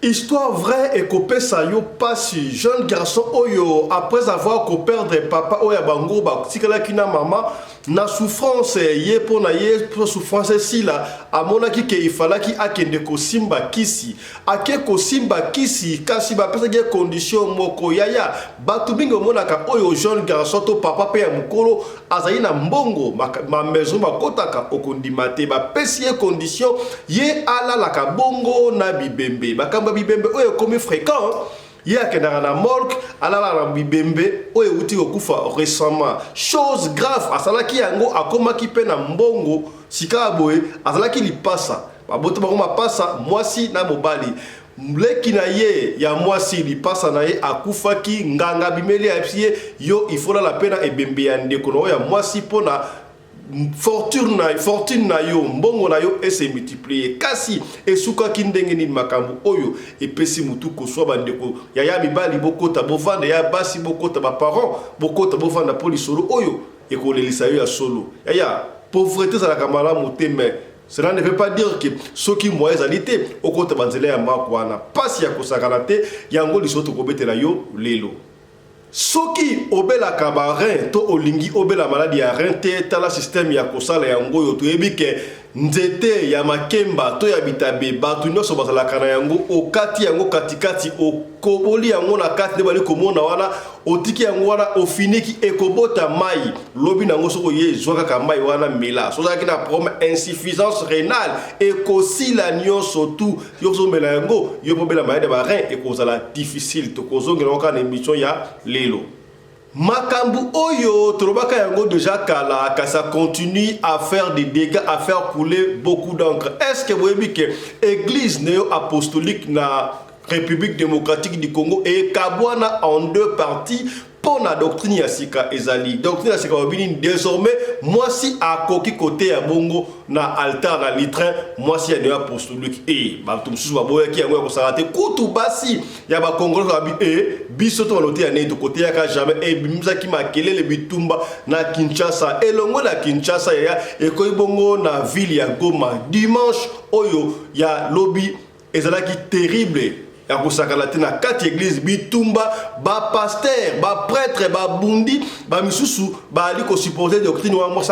Histoire vraie ekopesa yo pasi jeune garçon oyo après avoir ko perdre papa oyo ya bango batikalaki na mama na souffrance ye mpo na ye mpo souffrance esila amonaki ke ifalaki akende kosimba kisi ake kosimba kisi kasi bapesaki ye condition moko yaya bato mingi omonaka oyo jeune garçon to papa mpe ya mokolo azali na mbongo ma maison bakotaka okondima te bapesi ye condition ye alalaka bongo na bibembe makambo ya bibembe oyo ekomi fréquent ye akendaka na morgue alalaka na bibembe oyo euti kokufa récemment chose grave asalaki yango akomaki mpe na mbongo sika boye azalaki lipasa baboti bango mapasa mwasi na mobali leki na ye ya mwasi lipasa na ye akufaki nganga abimeli ayebisi ye yo ifolala mpe na ebembe ya ndeko na oyo ya mwasi mpo na fortune na yo mbongo na yo ese multiplier kasi esukaki ndenge nini makambo oyo epesi mutu koswa bandeko yaya mibali bokota bovanda ya basi bokota baparent bokota bovanda mpo lisolo oyo ekolelisa yo ya solo yaya pauvreté ezalaka malamu te mais cela ne veut pas dire que soki moyen ezali te okota banzela ya mbako wana pasi ya kosakana te yango lisolo tokobetela yo lelo soki obelaka ba rein to olingi obela maladi ya rein te tala système ya kosala yango oyo toyebi ke nzete ya makemba to ya bitabe bato nyonso bazalaka na yango okati yango katikati okoboli yango na kati nde bali komona wana otiki yango wana ofiniki ekobota mai lobi nango soki oye ezwa kaka mai wana mela so ozalaki na problème insuffisance rénale ekosila nyonso tu yo ozomela yango yo mpo obela maladi ya ba rein ekozala difficile tokozongela yango kaka na émission ya lelo makambo oyo tolobaka yango déjà kala kasi ça continue à faire des dégâts à faire couler beaucoup d'encre est ce que boyebi ke église néo apostolique na République démocratique du Congo ekabwana en deux parties mpo na doctrine ya sika ezali doctrine ya sika balobi nini désormais mwasi akoki koteya bongo na altar na litrin mwasi ya néo apostolique e bato mosusu baboyaki yango ya kosala te kutu basi ya bakongolais babi e biso to baloteya nini tokoteyaka jamais ebimisaki makelele bitumba na Kinshasa elongo na Kinshasa yaya ekoyi bongo na ville ya Goma dimanche oyo ya lobi ezalaki terrible ya kosakana te na kati ya église bitumba bapasteur baprêtre babundi bamisusu baali kosupporter doctrine wana mwasi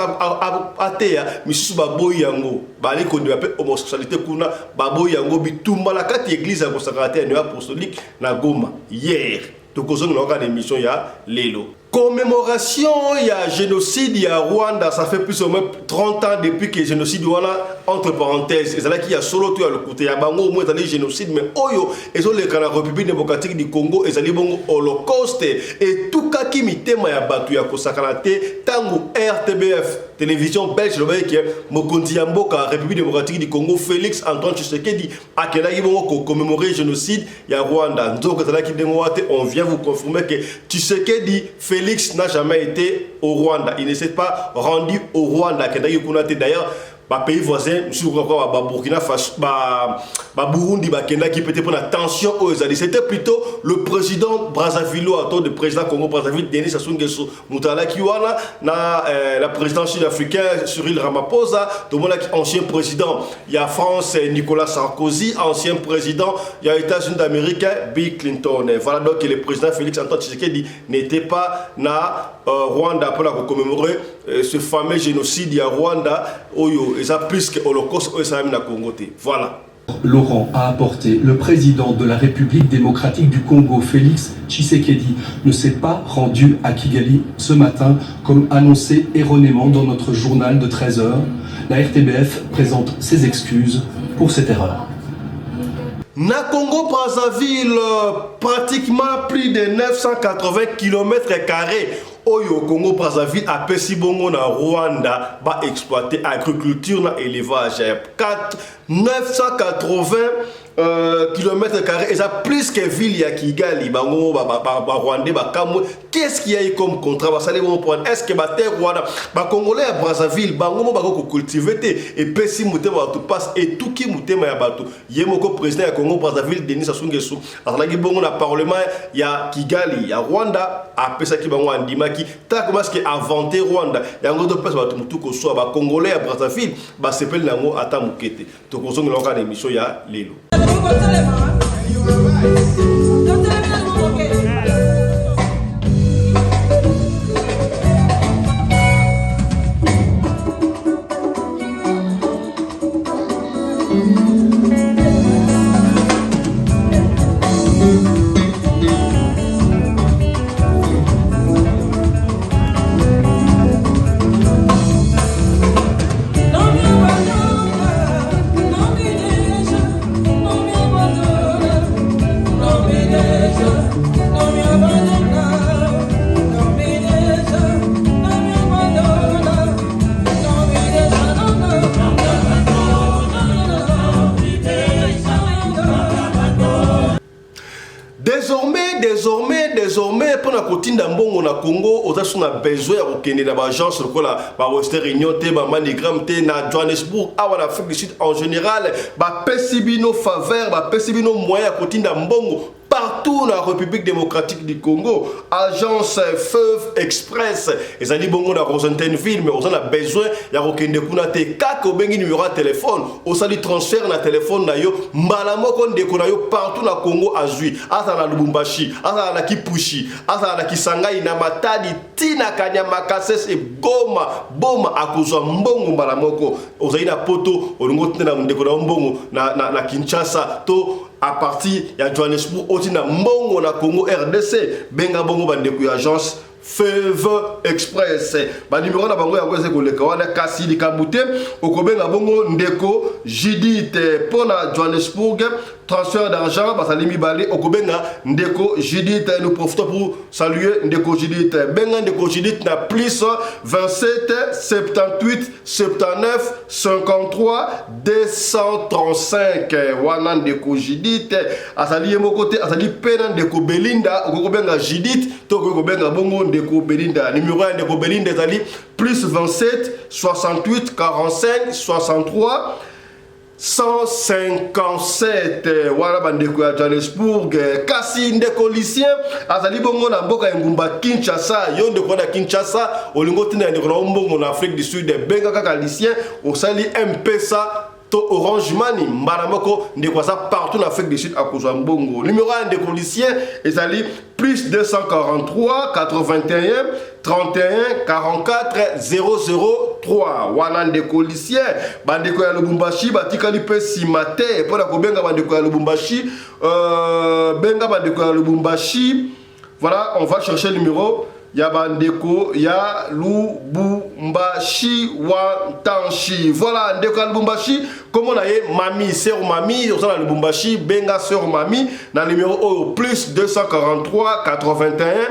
ateya misusu baboyi yango baali kondima mpe homosexualité kuna baboyi yango bitumba na kati ya église ya kosakana te ya néo apostolique na Goma hier tokozongela kaka na émission ya lelo commémoration ya génocide ya Rwanda ça fait plus ou moins 30 ans depuis que génocide wana entre parenthèses ezalaki ya solo to ya lokuta ya bango au moins ezali génocide mais oyo ezoleka na République démocratique du Congo ezali bongo holocauste etukaki mitema ya bato ya kosakana te ntango RTBF télévision belge elobaki ke mokonzi ya mboka République démocratique du Congo Félix Antoine Tshisekedi akendaki bongo kocommémorer génocide ya Rwanda nzoko ezalaki ndenge wana te on vient vous confirmer que Tshisekedi Félix n'a jamais été au Rwanda il ne s'est pas rendu au Rwanda akendaki kuna te d'ailleurs bapays voisin mosusu kaka baburkina Faso baburundi bakendaki peut-être mpona tension oyo ezali c'était plutôt le président brazzavillois to le président Congo Brazzaville Denis Sassou Nguesso moto alaki wana na la président sud-africain Cyril Ramaphosa tomonaki ancien président ya France Nicolas Sarkozy ancien président ya États-Unis d'Amérique Bill Clinton voilà donc le président Félix Antoine Tshisekedi n'était pas na Rwanda mpona kocommémorer ce fameux génocide ya Rwanda oyo eza plus que holocauste oyo esalami na Congo te voilà. Laurent a apporté. Le président de la République démocratique du Congo, Félix Tshisekedi, ne s'est pas rendu à Kigali ce matin, comme annoncé erronément dans notre journal de 13h. La RTBF présente ses excuses pour cette erreur. Na Congo Brazzaville, pratiquement plus de 980 km carrés oyo Congo Brazzaville apesi bongo na Rwanda ba exploiter agriculture na élevage 4 980 kilomètres carrés eza plus que ville ya Kigali bango barwandais bakamwe qu'est-ce qu'il y a eu comme contrat basali bongo mpona est ce que baterre wana bacongolais ya Brazzaville bango mo bako kocultiver te epesi motema bato passe etuki motema ya bato ye moko président ya Congo Brazzaville Denis Sassou Nguesso azalaki bongo na parlement ya Kigali ya Rwanda apesaki bango andimaki tala comment est-ce que inventé Rwanda yango topesa bato motu koswa bacongolais ya Brazzaville basepeli nango ata moke te tokozongela kaka na émission ya lelo. Désormais, désormais, désormais, mpo na kotinda mbongo na Congo, oza so na besoin ya kokende na baagence lokola ba Western Union te, ba MoneyGram te, na Johannesburg, awa na Afrique du Sud en général, bapesi bino faveur, bapesi bino moyen ya kotinda mbongo partout na République démocratique du Congo. Agence Feuve Express ezali bongo na Rosentenville, mais oza na besoin ya kokende kuna te, kaka obengi numéro ya telefone, osali transfert na telefone na yo mbala moko, ndeko na yo partout na Congo azwi, azala na Lubumbashi, azala na Kipushi, azala na Kisangani, na Matadi, tina Kanyama Kasese, Goma, Boma, akozwa mbongo mbala moko. Ozali na Poto, olingi otinda na ndeko na yo mbongo na Kinshasa to à partir ya Johannesburg, otinda mbongo na Congo RDC, benga bongo bandeko ya agence Feuve Express. Banimero na bango yango eza koleka wana, kasi likambo te, okobenga bongo ndeko Judith mpo na Johannesburg, transfert d'argent bazali mibale, okobenga ndeko Judith. Nous profitons pour saluer ndeko Judith. Benga ndeko Judith na plus 27 78 79 53 235. Wana ndeko Judith azali ye moko te, azali mpe na ndeko Belinda. Okoki kobenga Judith to okoki kobenga bongo ndeko Belinda. Numero ya ndeko Belinda ezali plus 27 68 45 63 157. Wana bandeko ya Johannesburg. Kasi ndeko Lucien azali bongo na mboka ya engumba Kinshasa. Yo ndeko na Kinshasa, olingi otinda ya ndeko na yo mbongo na Afrique du Sud, benga kaka Lucien, osali M-Pesa to Orange Money, mbala moko ndeko aza partout na Afrique du Sud akozwa mbongo. Numero ya ndeko Lucien ezali plus 243 81 31 44 003. Wana ndeko Lucien. Bandeko ya Lubumbashi batikali mpe nsima te mpo na kobenga bandeko ya Lubumbashi. Benga bandeko ya Lubumbashi. Voilà, on va chercher le numéro ya bandeko ya Lubumbashi Wantanshi. Voilà, ndeko ya Lubumbashi, kombo na ye Mami, sœur Mami. Oza na Lubumbashi, benga sœur Mami na numéro oyo: plus 243 81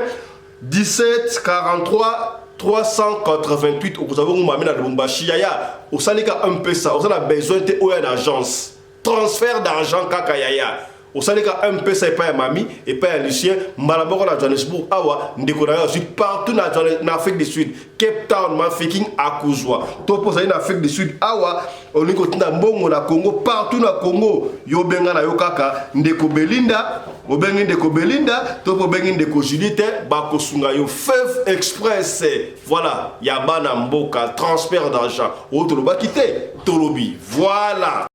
17 43 388. Okozwa bongo Mami na Lubumbashi. Yaya, osali ka M-Pesa, oza na besoin te oyo na agence, transfert d'argent kaka. Yaya, osali ka M-Pesa epai ya Mami, epai ya Lucien, mbala moko na Johannesburg awa ndeko na yo azwi. Partout na Afrique du Sud, Cape Town, Mafikeng, akozwa. To mpo ozali na Afrique du Sud awa, olingi kotinda mbongo na Congo, partout na Congo, yo benga na yo kaka ndeko Belinda. Obengi ndeko Belinda to mpo obengi ndeko Judith, bakosunga yo. Feuve Express, voilà, ya bana mboka, transfert d'argent oyo tolobaki te, tolobi. Voilà.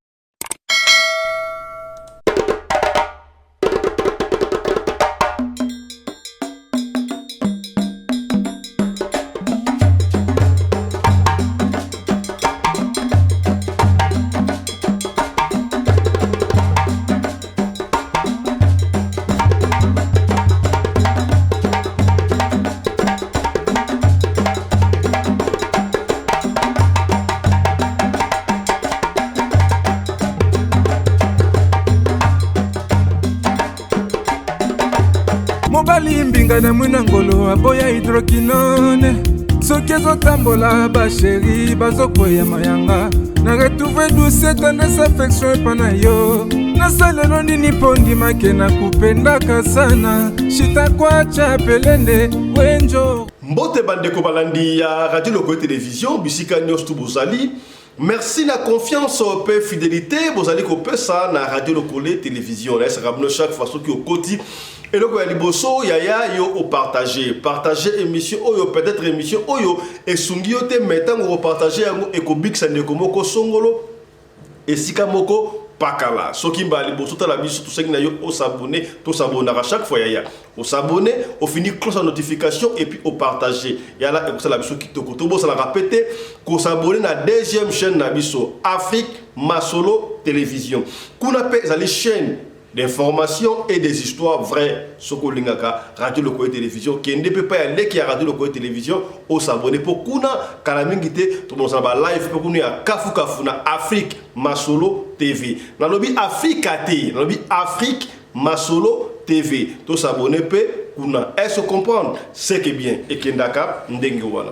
Mobali mbinga na mwina ngolo aboya hydroquinone, soki ezotambola bachéri bazokweya mayanga. Na retrouve douce tendresse, affection epa na yo. Nasalelo nini mpo ndimake na kupendaka sana shitakwacha pelende wenjo? Mbote bandeko balandi ya Radio Lokole Télévision, bisika nyonso tu bozali. Merci na confiance mpe fidélité bozali kopesa na Radio Lokole Télévision. Nayesaka bino chaque fois, soki okoti, eloko ya liboso yaya, yo opartage, partage émission oyo. Peut-être émission oyo esungi yo te, mais ntango okopartage yango, ekobikisa ndeko moko songolo esika moko pakala. Soki mbala liboso tala biso, tosengi na yo osabone. Tosabonaka chaque fois. Yaya, osabone, ofini cloche ya notification et puis opartage yala, ekosala biso kitoko. Tobosalaka pe te kosabone na deuxième chaîne na biso, Afrique Masolo Télévision. Kuna mpe ezali chaîne. D'informations et des histoires vraies. Soki olingaka Radio Lokole Télévision, kende mpe pa ya leki ya Radio Lokole Télévision, osabone mpo kuna kala mingi te tobongisa ba live mpe kuna ya kafukafu na Afrique Masolo TV. Nalobi Afrika te, nalobi Afrique Masolo TV. Tosabone mpe kuna. Est-ce comprendre? C'est que bien ekendaka ndenge wana.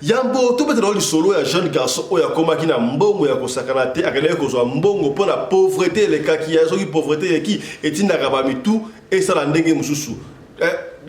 Yambo tobetela yo lisolo ya jeune garçon oyo akomaki na mbongo ya kosakana te, akendaki kozwa mbongo mpo na pauvreté elekaki ya soki pauvreté eleki etindaka ba mitu esala ndenge mosusu. Eh,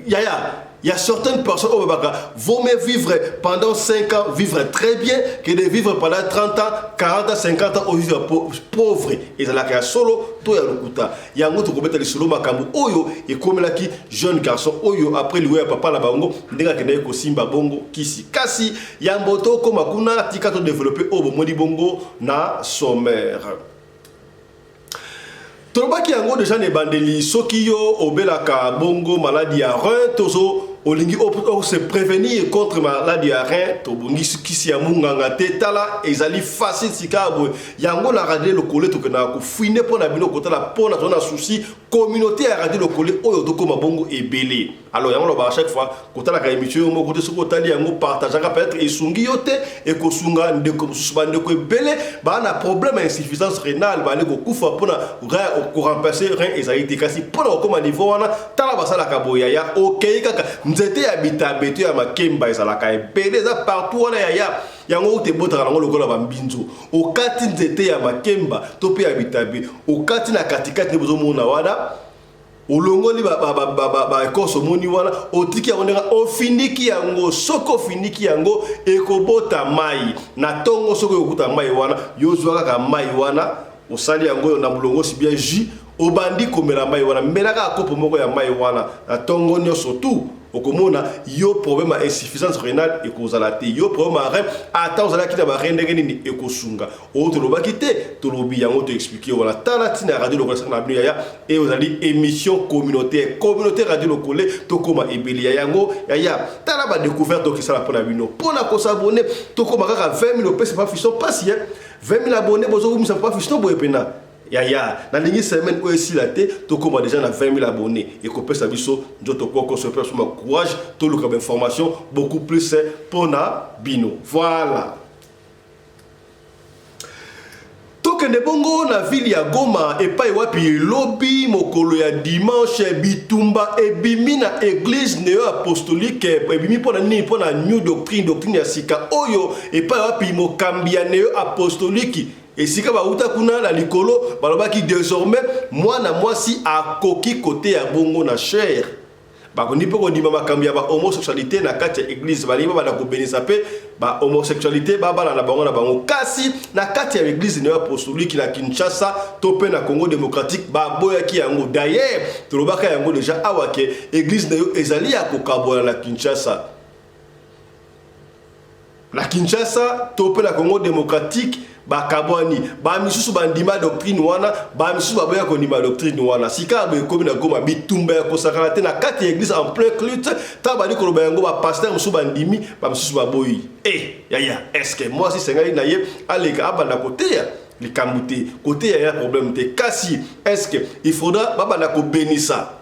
yaya, il y a certaines personnes oyo babaka vaut mieux vivre pendant 5 ans, vivre très bien, que de vivre pendant 30 ans, 40 ans, 50 ans, ovivre pauvre. Ezalaka ya solo to ya lokuta? Yango tokobeta lisolo, makambo oyo ekomelaki jeune garçon oyo après liwa ya papa na bango, ndenge akendaki kosimba bongo kisi. Kasi yambo tokóma kuna, tika todévelopper oyo bomoni bongo na sommaire. Tolobaki yango déjà na ebandeli, soki yo obelaka bongo maladie ya rein, tozo olingi se prévenir contre maladie ya rein, tobongisi kisi ya munganga te. Tala, ezali facile. Sika boye yango na Radio Lokole tokendaka kofouiner mpo na bino, kotala mpona toza na souci communauté ya Radio Lokole oyo tokóma bongo ebele. Alors yango lobaka chaque fois, kotalaka émission yo moko te. Soki otali yango, partageaka. Peut-être esungi yo te, ekosunga ndeko mosusu. Bandeko ebele baa na problème ya insuffisance rénale, bali kokufa mpona koremplacer rein ezali te. Kasi mpona kokóma niveau wana, tala, basalaka boye yaya: okei kaka nzete ya bitabe to ya makemba, ezalaka ebele, eza partout wana yaya. Yango uta ebotaka nango lokola bambinzo. Okati nzete ya makemba to mpe ya bitabe, okati na katikati nde bozomona wana, olongoli baécorce omoni wana, otiki yango ndenge ofiniki yango. Soki ofiniki yango, ekobota mai na ntongo. Soki okokuta mai wana, yozwa kaka mai wana, osali yango na molongo si bien jus, obandi komela mai wana. Mela kaka kopo moko ya mai wana na ntongo nyonso tu, okomona yo problème ya insuffisance rénale ekozala te. Yo problème ya rein, ata ozalaki na barein ndenge nini, ekosunga. Oyo tolobaki te, tolobi yango, toexpliquer wana. Tala ntina ya Radio Lokole saka na bino yaya, e ozali émission communautaire, communauté Radio Lokole, tokóma ebele ya yango yaya. Tala badécouverte tokisala mpo na bino. Mpo na kosabonner, tokóma kaka 20 000. Opesi pa fiston mpasi 20 000 abonné, bozowumisa pa fiston boye mpena yaya. Nalingi semaine oyo esila te, tokóma déjà na 20 000 abonnés. Ekopesa biso nzoto kokoso, epesa biso courage, toluka bainformation beaucoup plus mpona bino. Voilà, tokende bongo na ville ya Goma, epai wapi lobi mokolo ya dimanche bitumba ebimi na église néo apostolique. Ebimi mpona nini? Mpona new doctrine, doctrine ya sika oyo epai wapi mokambi ya néo apostolique, esika bauta kuna na likolo, balobaki désormais mwana mwasi akoki koteya bongo na chaire. Bakondi mpe kondima makambo ya bahomosexualité na kati ya église. Balingi babanda kobenisa mpe bahomosexualité, babala na bango na bango. Kasi na kati ya église néo apostolique na Kinshasa to mpe na Congo démocratique, baboyaki yango. D'ailleurs tolobaka yango déjà awa ke église na yo ezali ya kokabola na Kinshasa, na Kinshasa to mpe na Congo démocratique bakabwani. Bamisusu bandima doctrine wana, bamisusu baboya kondima doctrine wana. Sika boye ekomi na Goma, bitumba ya kosakana te na kati ya église en plein culte. Ntango bali koloba yango, bapasteur mosusu bandimi, bamisusu baboyi. E yaya, est-ce mwasi sengeli na ye aleka abanda koteya? Likambo te, koteya ya problème te, kasi est-ce il faudra babanda kobenisa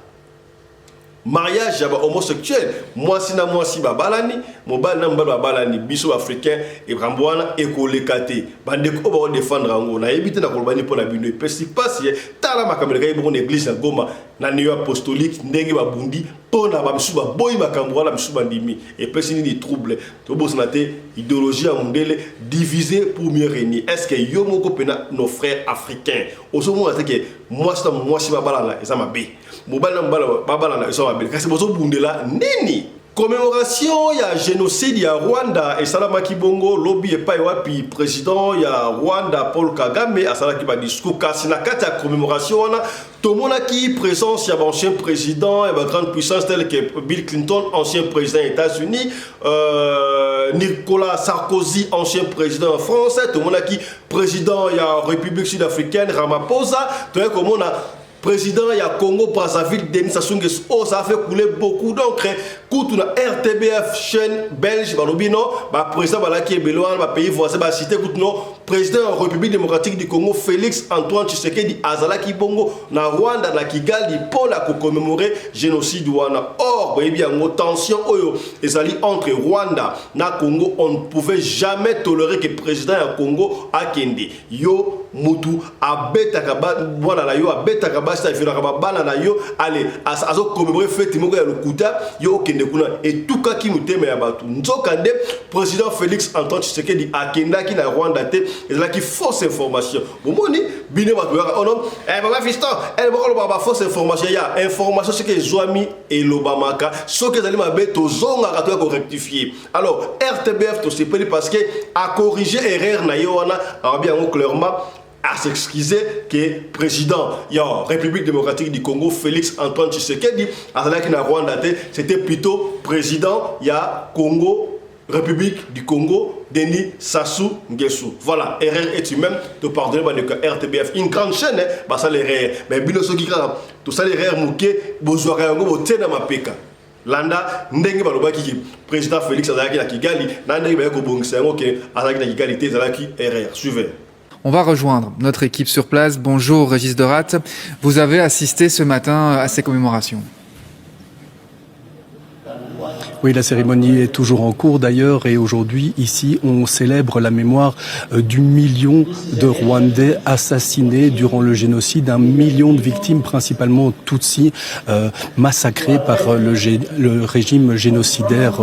mariage ya bahomosexuel, mwasi na mwasi babalani, mobali na mobali babalani? Biso baafricain, ekambo wana ekoleka te. Bandeko oyo bakodéfendre yango, nayebi te na koloba nini mpo na bino. Epesi mpasi. Tala makambo elekaki bongo na église na Goma, na néo apostolique, ndenge babundi mpo na bamisusu baboyi makambo wana, misusu bandimi. Epesi nini? Trouble. Tobosana te idéologie ya mondele, diviser pour mieux régner. Est ce que yo moko mpena, nos frères africains, ozomona te ke mwasi na mwasi babalana eza mabe, mobali na mobali babalana eza mabe? Kasi bozobundela nini? Commémoration ya génocide ya Rwanda esalamaki bongo lobi, epai wapi président ya Rwanda Paul Kagame asalaki badiscours. Kasi na kati ya commémoration wana, tomonaki présence ya baancien président ya bagrande puissance tel que Bill Clinton, ancien président des États-Unis, Nicolas Sarkozy, ancien président ya France, tomonaki président ya République sud-africaine Ramaphosa, toyaki komona président ya Congo Brazzaville Denis Sassou Nguesso. Oh, ça a fait couler beaucoup d'encre. Kutu na RTBF, chaîne belge, balobi non, baprésident balaki ebele wana, bapays voisin bacité kutu non, président ya République démocratique du Congo Félix Antoine Tshisekedi azalaki bongo na Rwanda, na Kigali, mpona kocommémorer génocide wana. Or boyebi yango, tension oyo ezali entre Rwanda na Congo, on ne pouvait jamais tolérer que président ya Congo akende. Yo mutu abetaka mwana na yo, abetaka basi, aviolaka babana na yo, ale azocommémorer fête moko ya lokuta, yo okende kuna, etukaki motema ya bato. Nzoka nde président Félix Antoine Tshisekedi akendaki na Rwanda te, ezalaki fausse information. Bomoni bino bato boyaka ono eh, baba fiston eh, bokolobaka bafausse information ya information. Soki ezwami, elobamaka. Soki ezali mabe, tozongaka, toya korectifier. Alors RTBF, tosepeli parce que acorriger erreur na ye wana, alobi yango clairement, à s'excuser que président ya République démocratique du Congo Félix Antoine Tshisekedi azalaki na Rwanda te, c'était plutôt président ya Congo, République du Congo, Denis Sassou Nguesso. Voilà, erreur est humaine, de pardonner bandeko RTBF, une grande chaîne, hein, basala erreur. Mais bino soki kaka tosala erreur moke, bozwaka yango botie na mapeka. Landa ndenge balobaki ke président Félix azalaki na Kigali, na ndenge bayaki kobongisa yango ke azalaki na Kigali te, ezalaki erreur. Suivez. On va rejoindre notre équipe sur place. Bonjour Régis Derat. Vous avez assisté ce matin à ces commémorations. Oui, la cérémonie est toujours en cours d'ailleurs et aujourd'hui, ici, on célèbre la mémoire du million de Rwandais assassinés durant le génocide, 1 million de victimes, principalement Tutsis, massacrés par le régime génocidaire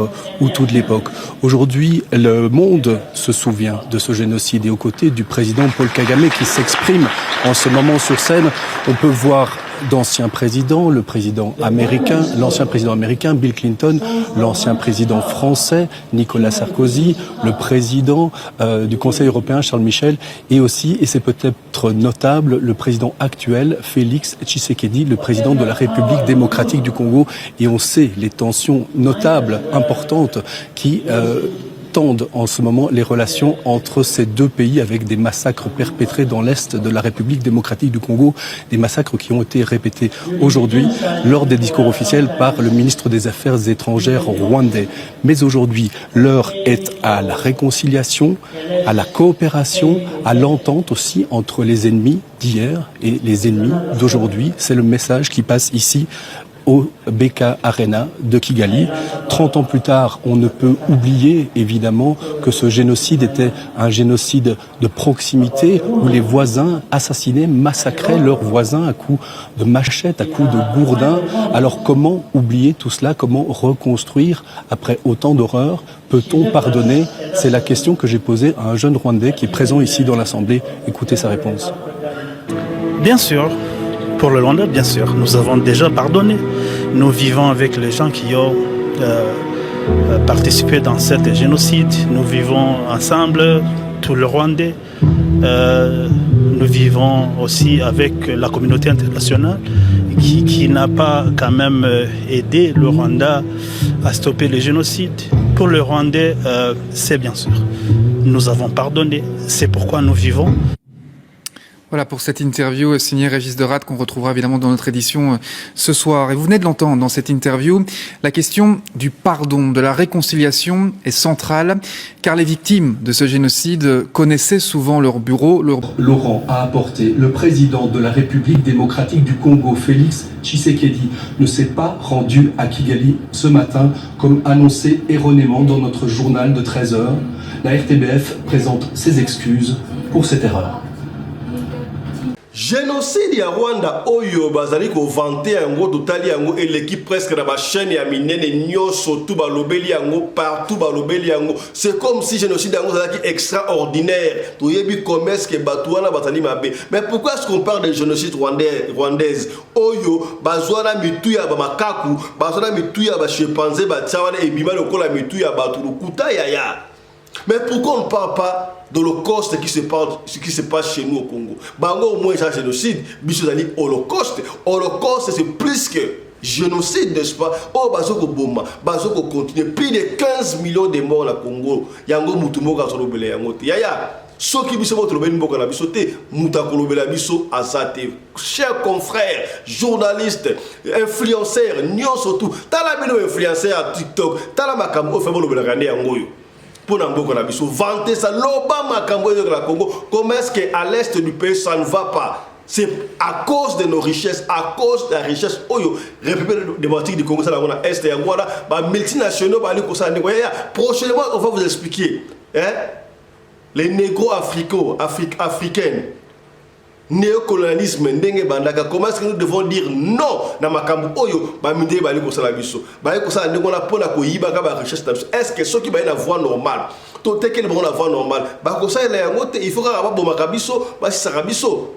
Hutu de l'époque. Aujourd'hui, le monde se souvient de ce génocide et aux côtés du président Paul Kagame qui s'exprime en ce moment sur scène, on peut voir d'anciens présidents, le président américain, l'ancien président américain Bill Clinton, l'ancien président français Nicolas Sarkozy, le président du Conseil européen Charles Michel et aussi, et c'est peut-être notable, le président actuel Félix Tshisekedi, le président de la République démocratique du Congo. Et on sait les tensions notables, importantes, qui tendent en ce moment les relations entre ces deux pays avec des massacres perpétrés dans l'est de la République démocratique du Congo, des massacres qui ont été répétés aujourd'hui lors des discours officiels par le ministre des Affaires étrangères rwandais. Mais aujourd'hui, l'heure est à la réconciliation, à la coopération, à l'entente aussi entre les ennemis d'hier et les ennemis d'aujourd'hui. C'est le message qui passe ici au BK Arena de Kigali. 30 ans plus tard, on ne peut oublier évidemment que ce génocide était un génocide de proximité où les voisins assassinaient, massacraient leurs voisins à coups de machettes, à coups de gourdins. Alors comment oublier tout cela? Comment reconstruire après autant d'horreurs? Peut-on pardonner? C'est la question que j'ai posée à un jeune Rwandais qui est présent ici dans l'Assemblée. Écoutez sa réponse. Bien sûr, pour le Rwanda, bien sûr, nous avons déjà pardonné. Nous vivons avec les gens qui ont participé dans ce génocide. Nous vivons ensemble, tous les Rwandais. Nous vivons aussi avec la communauté internationale qui n'a pas quand même aidé le Rwanda à stopper le génocide. Pour le Rwandais, c'est bien sûr. Nous avons pardonné. C'est pourquoi nous vivons. Voilà pour cette interview signée Régis Derat qu'on retrouvera évidemment dans notre édition ce soir. Et vous venez de l'entendre dans cette interview, la question du pardon, de la réconciliation est centrale car les victimes de ce génocide connaissaient souvent leur bourreau. Leur. Laurent a apporté, le président de la République démocratique du Congo, Félix Tshisekedi, ne s'est pas rendu à Kigali ce matin comme annoncé erronément dans notre journal de 13h. La RTBF présente ses excuses pour cette erreur. Génocide ya Rwanda oyo bazali kovanter yango, totali yango, eleki presque na bachaîne ya minene nyonso tu, balobeli yango partout, balobeli yango. C'est comme si génocide yango ezalaki extraordinaire. Toyebi comment est-ce que bato wana bazali mabe, mais pourquoi est-ce qu'on parle de génocide rwandaise oyo bazwa na mitu ya bamakaku, bazwa na mitu ya bachimpanzé, batia wana, ebima lokola mitu ya bato? Lokuta yaya. Mais pourquoi on ne parle pas de l'holocauste qui se passe chez nous au Congo? Bango au moins c'est un génocide, biso ezali holocauste. Holocauste, c'est plus que génocide, n'est-ce pas? Oh, bazoko boma, bazoko continuer, plus de 15 millions de morts na Congo. Yango mutu moko azolobela yango te. Yaya, Soki biso moko tolobeli mboka na biso te, moto akolobela biso aza te. Chers confrères, journalistes, influenceurs, nyonso tu, tala bino influenceur ya TikTok, tala makambo oyo fa bolobelaka nde yango oyo mpo na mboka na biso. Vante ça, loba makambo oyo na Congo. Comment est-ce que à l'est du pays ça ne va pas? C'est à cause de nos richesses, à cause de la richesse oyo République démocratique du Congo sala yango na est. Yango wana ba multinationaux bali kosala ndenge ya. Prochainement on va vous expliquer, hein, les négro africo afrique africaines, néocolonialisme ndenge ebandaka, comment est-ce que nous devons dire non na makambo oyo bamindele bali kosala biso, bali kosala ndenge wana mpona koyibaka barichesse na biso. Est ce que soki baye na voie normale, totekeli bango na voie normale, bakosalela yango te? Il faut kaka babomaka biso, basisaka biso.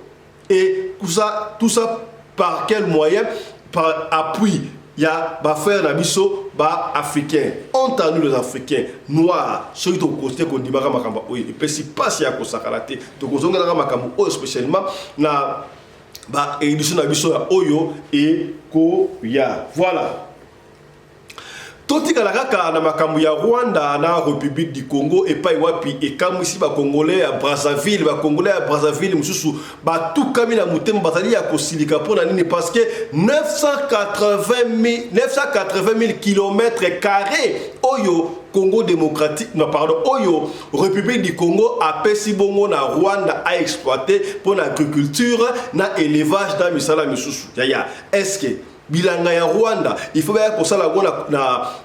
Et tout ça par quel moyen? Par appui ya bafrère na biso baafricain. Honte à nous les Africains noirs soki tokote kondimaka makambo oyo epesi mpasi ya kosakana te. Tokozongelaka makambo oyo spécialement na baédition na biso ya oyo ekoya. Voilà, totikala kaka na makambo ya Rwanda na République du Congo, epai wapi ekamwisi Bakongolais ya Brazzaville. Bakongolais ya Brazzaville mosusu batukami na motema, bazali ya kosilika. Mpo na nini? Parce que 980 000 km carré oyo Congo démocratique, non pardon, oyo République du Congo apesi bongo na Rwanda aexploite mpo na agriculture na élevage na misala misusu. Yaya, est ce que bilanga ya Rwanda il faut baya kosala yango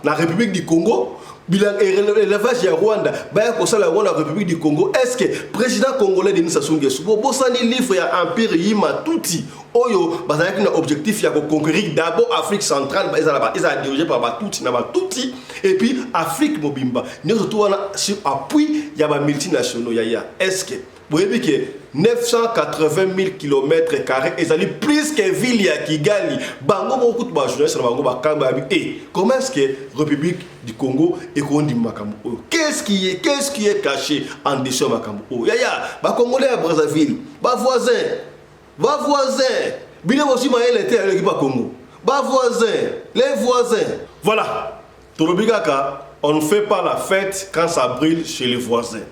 na République du Congo? Bilanga, élevage ya Rwanda, baya kosala yango na République du Congo? Est ce que président congolais Denis Sassou Nguesso bobosani livre ya Empire Hima Tutsi oyo bazalaki na objectif ya koconquérir d'abord Afrique centrale, ezala dirigé par Batutsi na Batutsi, et puis Afrique mobimba nyonso to wana sur appui ya bamultinationaux? Yaya, est ce que boyebi ke 980 000 km carré ezali plus que ville ya Kigali? Bango moko kutu bajournaliste na bango bakamba yabi e comment est ce que République du Congo ekondima makambo oyo? Qu'est-ce qui est caché en dessous ya makambo oyo? Yaya, Bakongolais ya Brazzaville, bavoisin, bavoisin, bino bosi mayele te eleki Bakongo, bavoisin, les voisins. Voilà, tolobi kaka, on ne fait pas la fête quand ça brûle chez les voisins.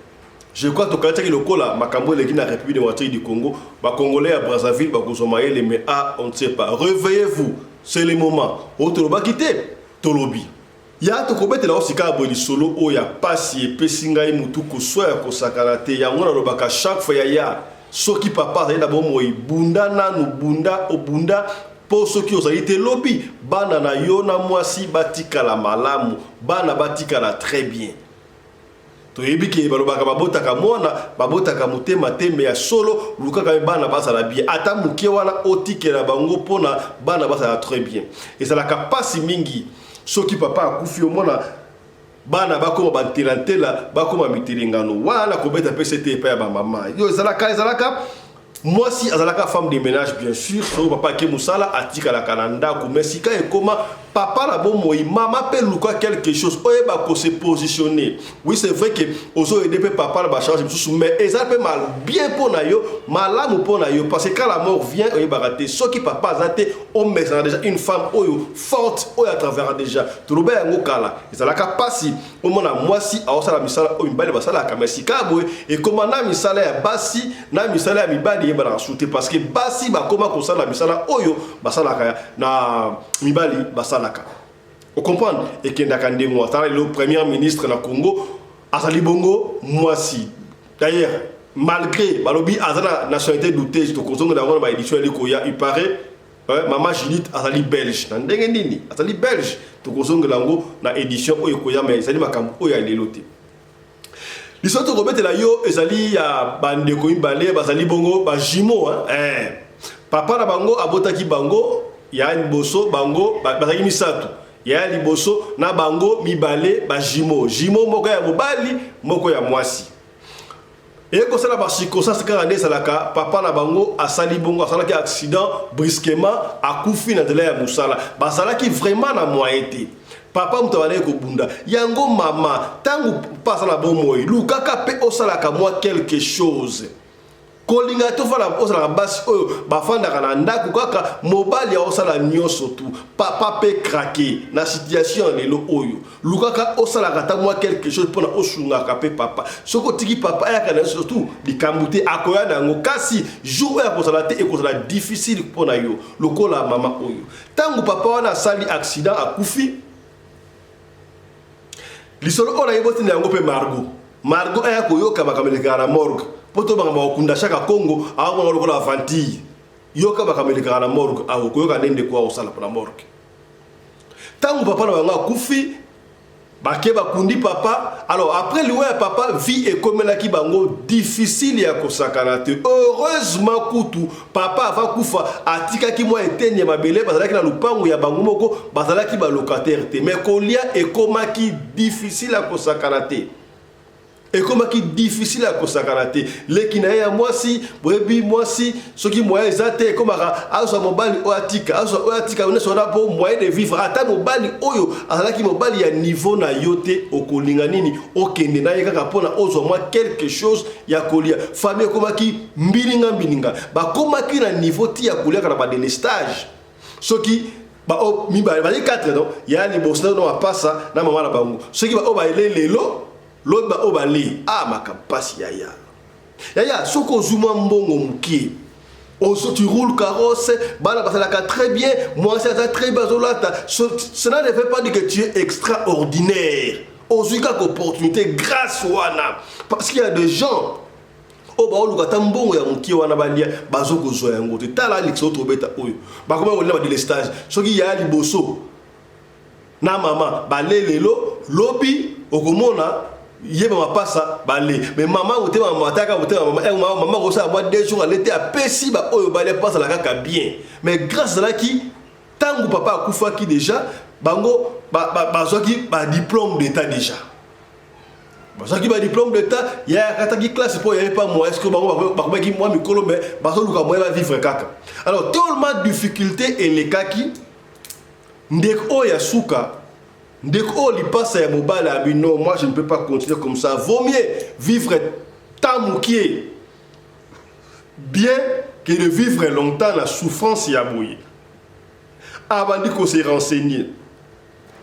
Je crois tokanisaki lokola makambo eleki na République démocratique du Congo, Bacongolais ya Brazzaville bakozwa mayele, mais ah, on ne sait pas. Réveillez-vous, c'est le moment oyo tolobaki te. Tolobi ya tokobetela osika ya boye lisolo oyo ya pasi epesi ngai motu koswa ya kosakana te. Yango nalobaka chaque fois, yaya, soki papa azali na bomoi, bunda nanu, bunda, obunda mpo soki ozali te lobi, bana na yo na mwasi batikala malamu, bana batikala très bien. Toyebi ke balobaka babotaka mwana, babotaka motema te, me ya solo lukaka bana bazala bien, ata moke wana otikela bango mpona bana bazala très bien. Ezalaka mpasi mingi soki papa akufi, omona bana bakóma bantelantela, bakóma mitelengano wana kobeta mpe sete epai ya bamama. Yo ezalaka mwasi azalaka femme de ménage, bien sûr. Soki papa ake mosala, atikalaka na ndako. Mais sika ekoma papa na bomoi, mama mpe luka quelque chose oyeba kose positionner. Oui, c'est vrai que ozoaider mpe papa na bacharge mosusu, mais eza mpe mal bien mpo na yo, malamu mpo na yo, parce que quand la mort vient, oyebaka te. Soki papa aza te, omesana déjà une femme oyo forte, oyo atravers déjà. Toloba yango kala, ezalaka mpasi omona mwasi aosala misala oyo mibali basalaka. Mais sika boye ekoma na misala ya basi na misala ya mibali eyebanaka su te, parce que basi bakoma kosala misala oyo basalaka na mibali basalaka. Ocomprendre, ekendaka ndenge atala lelo premier ministre na Congo azali bongo mwasi. D'ailleurs, malgré balobi aza na nationalité douteuse, tokozongela yango na baédition eli koya. Il paraît mama Judith azali belge. Na ndenge nini azali belge? Tokozongela yango na édition oyo ekoya, mais ezali makambo oyo ya lelo te. Lisolo tokobetela yo ezali ya bandeko mibale, bazali bongo bajumeaux. Eh. Papa na bango abotaki bango ya liboso, bango bazalaki misato. Ya liboso na bango mibale bajumeaux, jumeau moko ya mobali, moko ya mwasi. Eye kosala bacirconstance kaka nde ezalaka, papa na bango asali bongo, asalaki accident brusquement, akufi na nzela ya mosala. Bazalaki vraiment na moyen te, papa moto abandaki kobunda yango. Mama, ntango mpa aza na bomoi, lukaka mpe osalaka mwa quelque chose. Kolinga te ofanda ozalaka basi oyo bafandaka na ndako kaka mobali aosala nyonso tu papa pe craquer na situation ya lelo oyo lukaka osalaka ata mwa quelque chose mpona osungaka pe papa soki otiki papa ayaka na yo surtout likambo te akoya na yango kasi jour oyo akozala te ekozala difficile mpo na yo lokola mama oyo ntango papa wana asali accident akufi Lisolo oyo nayebi botinda yango mpe Margot. Margot aya koyoka makambo elekaka na morgue. Mpo to makambo ya kokunda Shaka Kongo akomona lokola aventure. Yoka makambo elekaka na morgue awa okoyoka nde ndeko akosala mpo na morgue. Ntango papa na bango akufi bake bakundi papa alors après liwa ya papa vie ekomelaki bango difficile ya kosakana te heureusement kutu Papa avant kufa atikaki mwa eteni ya mabele, bazalaki na lupangu ya bango moko, bazalaki ba locataire te. Mais kolia ekomaki difficile ya kosakana te. Ekomaki difficile ya kosakana te. Leki na ye ya mwasi, boyebi mwasi soki moyen eza te ekomaka azwa mobali oyo atika, azwa oyo atika, nyonso wana po moyen de vivre. Ata mobali oyo azalaki mobali ya niveau na yo te, okolinga nini? Okende na ye kaka pona ozwa mwa quelque chose ya kolia. Famille ekomaki mbilinga mbilinga, bakomaki na niveau ti ya koliaka na ba delestage. Soki ba oyo mibale bazali 4 non, ya liboso na mapasa na mama na bango, soki ba oyo bale lelo lobi ba oyo bale, ah makambo pasi yaya yaya. Soki ozwi mwa mbongo mokie ozo tu roules carrosse, bana basalaka très bien, mwasi aza très bien azolata, cela ne veut pas dire que tu es extraordinaire. Ozwi kaka opportunité grâce wana, parce qu'il y a des gens oyo baoluka ata mbongo ya mokie wana balia, bazokozwa yango te. Tala likso tobeta oyo bakoma kolia ba delestage, soki ya liboso na mama bale lelo lobi okomona ye ba mapasa bale, mais mama motema mama ataka motema mama eh, mama mama kosala mwa 2 jours ale te, apesi ba oyo bale pasala kaka bien. Mais grâce ezalaki ntango papa akufaki déjà, bango bazwaki ba diplôme d'état déjà, bazwaki ba diplôme d'état. Ya akataki classe mpo yaye pas moyen, ce bango bakomaki mwa mikolo, mais bazoluka moyen bavivre kaka. Alors tellement difficulté elekaki, ndeko oyo ya suka, ndeko oyo lipasa ya mobali abi non, moi je ne peux pas continuer comme ça, vaut mieux vivre tant mokie bien que de vivre longtemps na souffrance ya boye. Abandi ko se renseigner.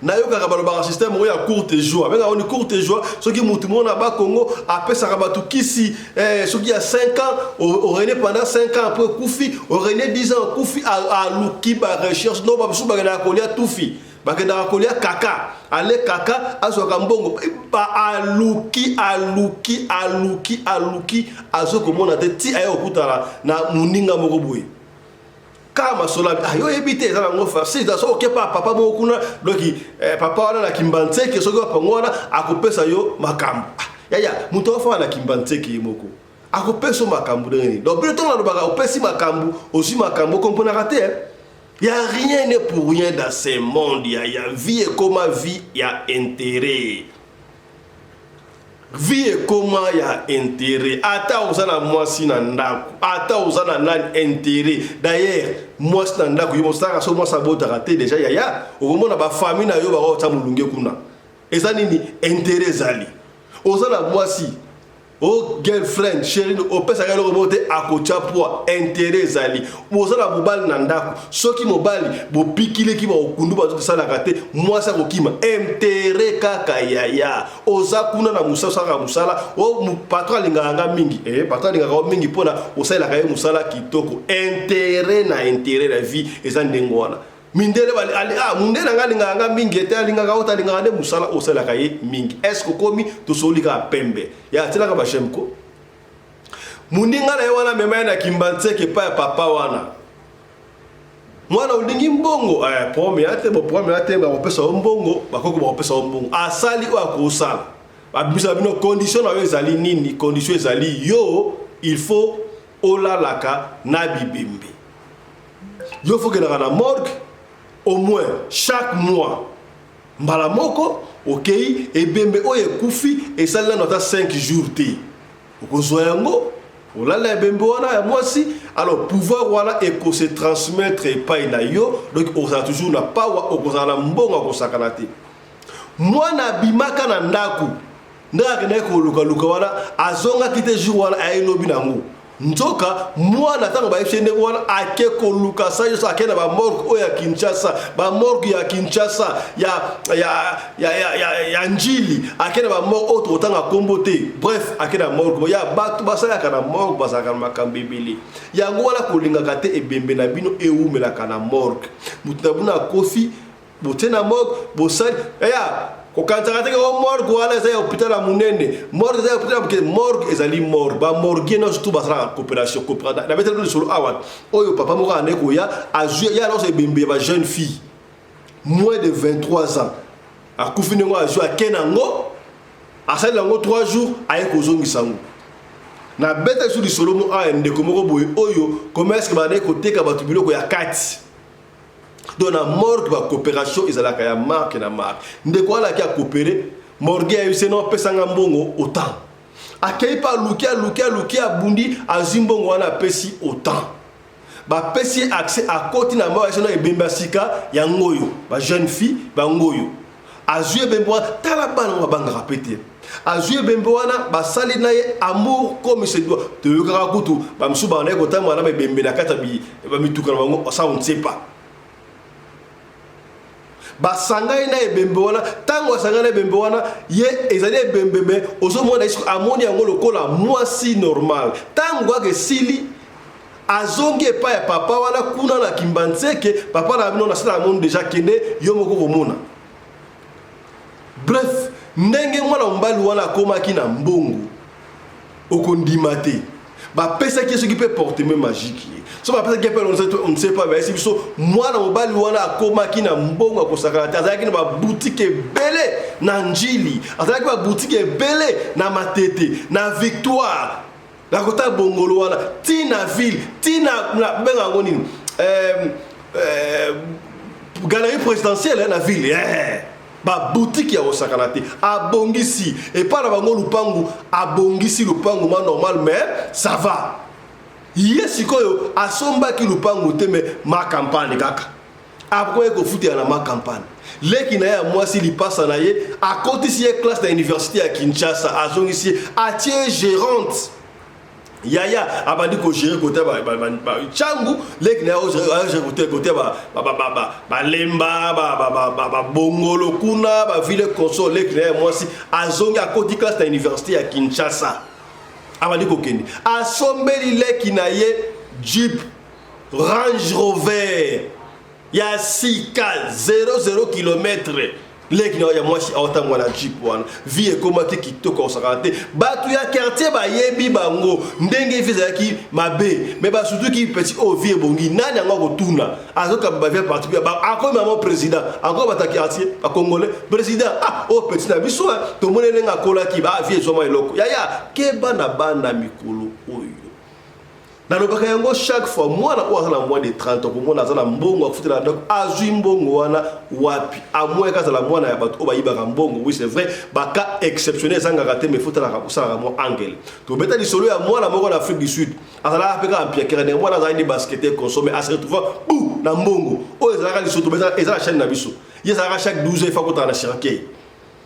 Nayokaka balobaka système oyo ya courte joie, abengaka oni courte joie. Soki mutu moko na Bakongo apesaka bato kisi eh, soki ya 5 ans orene pendant 5 ans après okufi, orene 10 ans okufi. Aluki ba recherche no, bamosusu bakendaka kolia tufi, bakendaka kolia kaka, ale kaka azwaka mbongo. Aluki aluki aluki aluki, azokomona te ti aye kokutana na moninga moko boye kaka masolo abi ah, yo oyebi te, eza nango facile soki oke pa papa moko kuna. Donc eh, papa wana na Kimbanseke, soki wapango wana akopesa yo makambo. Ah, yaya moto afana na Kimbanseke ye moko akopesa yo makambo ndenge nini? Donc bino ntongo nalobaka opesi makambo, ozwi makambo, okomponaka te. Ya rien n'est pour rien dans ce monde. Ya vie ekoma vie ya intérêt, vie ekoma ya intérêt. Ata oza na mwasi na ndako, ata oza na nani, intérêt. D'ailleurs mwasi na ndako yo mosalaka, so mwasi abotaka te déjà yaya, okomona bafamille na yo bakotya molunge kuna, eza nini? Intérêt ezali. Oza na mwasi o girlfriend, chérie, opesaka eloko moko te, akotya poids, intérêt ezali. Boza na mobali na ndako, soki mobali bopikileki bakokundu bazosalaka te, mwasi akokima, intérêt kaka yaya. Oza kuna na mosala, osalaka mosala o patron alingaka nga mingi eh, patron alingaka yo mingi mpona osalelaka ye mosala kitoko, intérêt na intérêt na vie eza ndenge wana. Mindele ah, mundele nga alingaka nga mingi ete alingaka oyo alingaka nde mosala osalelaka ye mingi. Est ce que okomi tosoli kaka pembe ya atielaka basheme ko moninga na ye wana, mema ye na Kimbanseke epai ya papa wana. Mwana olingi mbongo eh, problème ya te, bo problème ya te, bakopesa yo mbongo, bakoko bakopesa yo mbongo. Asali oyo akosala, babimisa bino condition na yo ezali nini? Condition ezali yo il faut olalaka na bibembe, yo faut okendaka na morgue au moins chaque mois mbala moko, okei ebembe oyo ekufi esali nano ata 5 jours te, okozwa yango, olala ebembe wana ya mwasi. Alors pouvoir wana ekose transmettre epai na yo, donc okozala toujours na power, okozala na mbongo akosakana te. Mwana abimaka na ndako, ndenge akendaki kolukaluka wana, azongaki te jour wana, aye lobi nango. Nzoka mwana ntango bayebisi ye ndenge wana, ake koluka sa nyonso, ake na bamorgue oyo ya Kinshasa, bamorgue ya Kinshasa ya, ya, ya, ya, ya, ya Njili, ake na bamorgue oyo tokotanga nkombo te. Bref, ake na morgue ya bato basalaka na morgue, bazalaka na makambo ebele. Yango wana kolingaka te ebembe na bino ewumelaka na morgue. Moto na bino akofi, botie na morgue, bosali eya kokanisaka te o morgue wana eza ya hôpital ya monene, morgue eza ya hôpital ya moke. Morgue ezali morgue, bamorguier nyonso tu basalaka coopération. Nabeteli bino lisolo awa oyo papa moko ande koya, azwi ye alonso ebembe ya bajeune fille moins de 23 ans, akufi ndenge azwi, ake nango, asali yango 3 jours, aye kozongisa yango. Nabeta lisusu lisolo mo awa ya ndeko moko boye oyo commerce bandaki koteka bato biloko ya kati. Donc na morgue bacoopération ezalaka ya marque na marque. Ndeko alaki acoopérer, morgue ayebisi no apesanga mbongo autant. Akei mpe aluki, aluki, aluki, abundi, azwi mbongo wana, apesi autant, bapesi ye accès, akoti na morgue, ayebisi no ebembe ya sika yango oyo, bajeune fille bango oyo. Azwi ebembe wana, tala bana ngo babangaka pe te. Azwi ebembe wana, basali na ye amour comme se doit. Toyokaka kutu bamisusu bandaki kotambola na baebembe na kati ya bamituka na bango, ça on ne sait pas. Basangani na ebembe wana. Ntango asangani na ebembe wana, ye ezali ebembe, me ozomona amoni yango lokola mwasi normal. Ntango kaka esili, azongi epai ya papa wana kuna na Kimbanseke. Papa na bino nasala moni déjà, kende yo moko komona. Bref, ndenge mwana mobali wana akomaki na mbongo, okondima te. Bapesaki ye soki mpe porte-monnaie magique ye so bapesaki ye mpe, on ne sait pas. Bayesi biso mwana mobali wana akomaki na mbongo akosakana te. Azalaki na baboutique ebele na Njili, azalaki baboutique ebele na Matete, na Victoire, na kota Bongolo wana, ti na ville, ti na benga yango nini, galerie présidentielle na ville, baboutique ya kosakana te. Abongisi epai na bango lupangu, abongisi lupangu ma normal, mais ça va. Ye sikoyo asombaki lupangu te, mais ma campagne kaka akoki kofutela na ma campagne. Leki na ye ya mwasi, lipasa na ye, akotisi ye classe na université ya Kinshasa, azongisi ye, atie gérante. Yaya abandi kogérer côté Ntangu, leki na ye agérer côté Balemba, Babongolo kuna, baville consort. Leki na ye mwasi azongi, akoti classe na université ya Kinshasa, abandi kokende, asombeli leki na ye Jeep Range Rover ya sika, 00 km. Leki na ya mwasi aotambola na jeep wana. Vie ekomaki kitoko akosakana te. Bato ya quartier bayebi bango ndenge vie ezalaki mabe, mais basutuki petit oyo vie ebongi. Nani yango akotuna? Azokamba bavie particulier, akomi mama président, akomi bato ya quartier bacongolais, président. Ah, oyo petit na biso, tomoni ndenge akolaki, ba vie ezwama eloko. Yaya, keba na bana mikolo oyo. Nalobaka yango chaque fois, mwana oyo aza na moins de 30, okomona aza na mbongo akufutela ndako. Azwi mbongo wana wapi? Amoyaka azala mwana ya bato oyo bayibaka mbongo. Oui, c'est vrai, bacas exceptionnel ezangaka te, mais futalaka osalaka mwa angele. Tobeta lisolo ya mwana moko na Afrique du Sud, azalaka mpe kaka mpiakere ndenge mwana azalaki ni basket consomme, ase retrouva bu na mbongo oyo. Ezalaka lisolo tobeta, eza na chaîne na biso. Ye ezalaka chaque 12 heures akotaka na cercueil,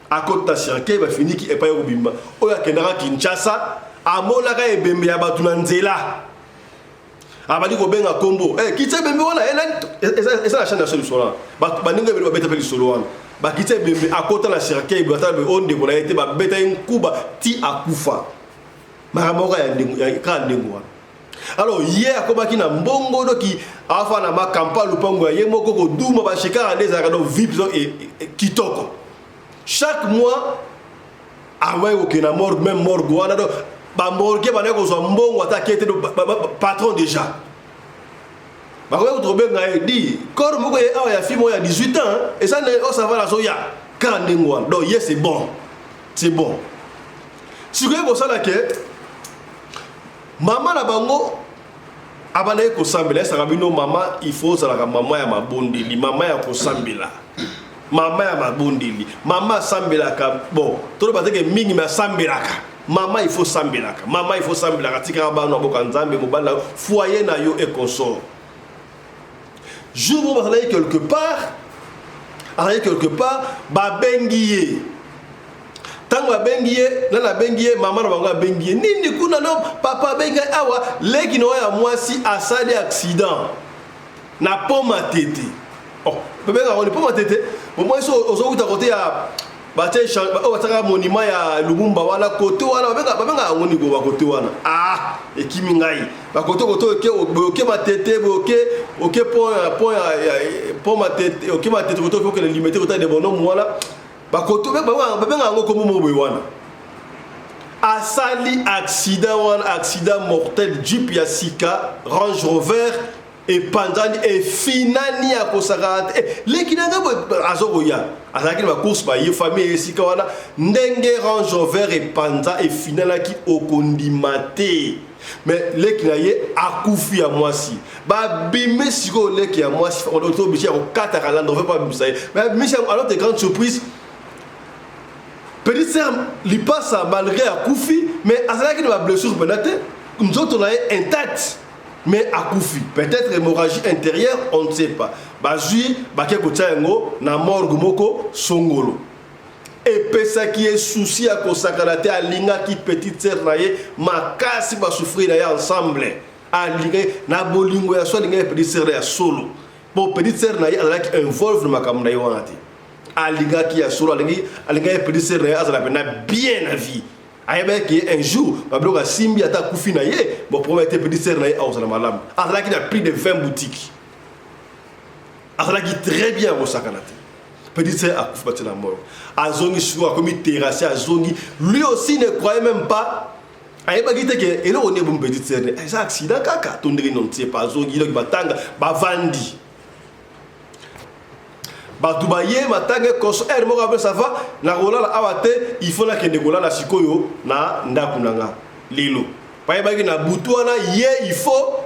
akota na cercueil, bafiniki epai kobima. Oyo akendaka Kinshasa, amonaka ebembe ya bato na nzela, abandi kobenga kombo, eh, kitisa ebembe wana. Eza na chaîne na biso lisolo wana. Baninga ebele babeta mpe lisolo wana. Bakitisa ebembe, akota na cercueil, batala oyo ndeko na ye te, babeta ye nkuba ti akufa. Makambo moko kaka ndenge wana. Alors ye akomaki na mbongo, doki afa na makampa, lupango ya ye moko, koduma bashekaka nde ezalaka. Donc vie kitoko. Chaque mois akoki kokende na morgue, même morgue wana. Donc bamorgue bandaki kozwa mbongo ata ke te, patron déjà bakoki kutu kobenga ye di corps moko ye awa ya fille moko ya 18 ans, eza oyo ça va, nazoya kaka ndenge wana. Donc ye, c'est bon, c'est bon. Sikoyo kosala ke mama na bango abandaki kosambela. Esaka bino mama, il faut ozalaka mama ya mabondeli, mama ya kosambela, mama ya mabondeli. Mama asambelaka, bon, toloba teke mingi, mais asambelaka. Mama, il faut sambelaka. Mama, il faut sambelaka. Tikaka bana boka Nzambe, mobali na yo, foyer na yo et consort. Jour moko bazalaki quelque part, azalaki quelque part, babengi ye. Ntango abengi ye, nani abengi ye? Mama na bango abengi ye. Nini kuna no papa abengi ngai awa, leki na oyo ya mwasi asali accident na pont Matete. Oh, babenga yango ni pont Matete. Bomoi so ozowuta kote ya batie oyo batiaka monument ya Lumumba wana kote wana babenga yango nini ba kote wana ah ekimi ngai bakote kote oke oke Matete oke oke pont ya pont Matete oke Matete kote oke okende Limete kote de bonhomme wana bakoto babenga yango kombo moko boye wana asali accident wana accident mortel jeep ya sika Range Rover epanzani efinani ya kosakana te eh, leki na ngai boye azokoya azalaki na bacourse baye famille esika wana ndenge Range Rover epanza efinanaki okondima te mais leki na ye akufi ya mwasi babimi sikoyo leki ya mwasi oblige ya kokataka Land Rover mpo abimisa ye mais abimisi yango alors de grande surprise petite sœur lipasa malgré akufi mais azalaki na bablessure mpena te nzoto na ye intact mais akufi peut-être hémorragie intérieure, on ne sait pas. Bazwi bake kotia yango na morgue moko songolo. Epesaki ye souci ya kosakana te. Alingaki petite sœur na ye makasi, basouffrir na ye ensemble. Alingaki na bolingo ya so, alingaki petite sœur na ya solo po petite sœur na ye azalaki involve na makambo na ye wana te. Alingaki ya solo, alingaki petite sœur na ye azala mpena bien na vie. Ayebaki ye un jour babiloko asimbi, ata akufi na ye bon problème te, petite sœur na ye akozala malamu. Azalaki na plus de 20 boutiques, azalaki très bien akosakana te. Petite sœur akufi, batie na morgue. Azongi sikoyo, akomi terrasse, azongi. Lui aussi ne croyait même pas, ayebaki te ke eloko nini ebomi petite sœur, eza accident kaka to ndenge nini, on ne sait pas. Azongi donc batanga bavandi, bato baye matanga ekoso heure moko ape ça va, nakolala awa te, il faut nakende kolala sikoyo na ndako na nga lelo. Bayebaki na butu wana ye il faut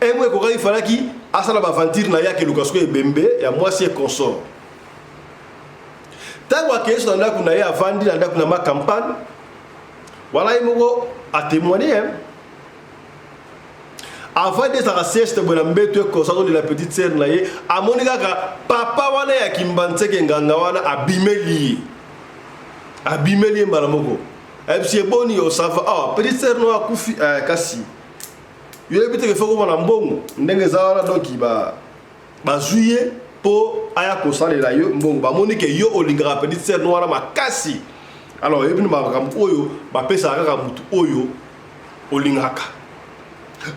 emo ekokaki falaki asala baventure na ye, akeluka sikoyo ebembe ya mwasi et consort. Ntango akei so na ndako na ye, avandi na ndako na ma campagne wana, ye moko atémoigne avandi ezalaka sieste boye na mbeto ekosa, azolela petite sœur na ye. Amoni kaka papa wana ya Kimbanseke, nganga wana, abimeli ye, abimeli ye mbala moko, ayebisi eboni yo ça va awa, petite sœur no akufi eh, kasi yoyebi te ke faut komona mbongo ndenge eza wana. Donc bazwi ye mpo aya kosalela yo mbongo, bamoni ke yo olingaka petite sœur no wana makasi. Alors oyebi na makambo oyo bapesaka kaka motu oyo olingaka.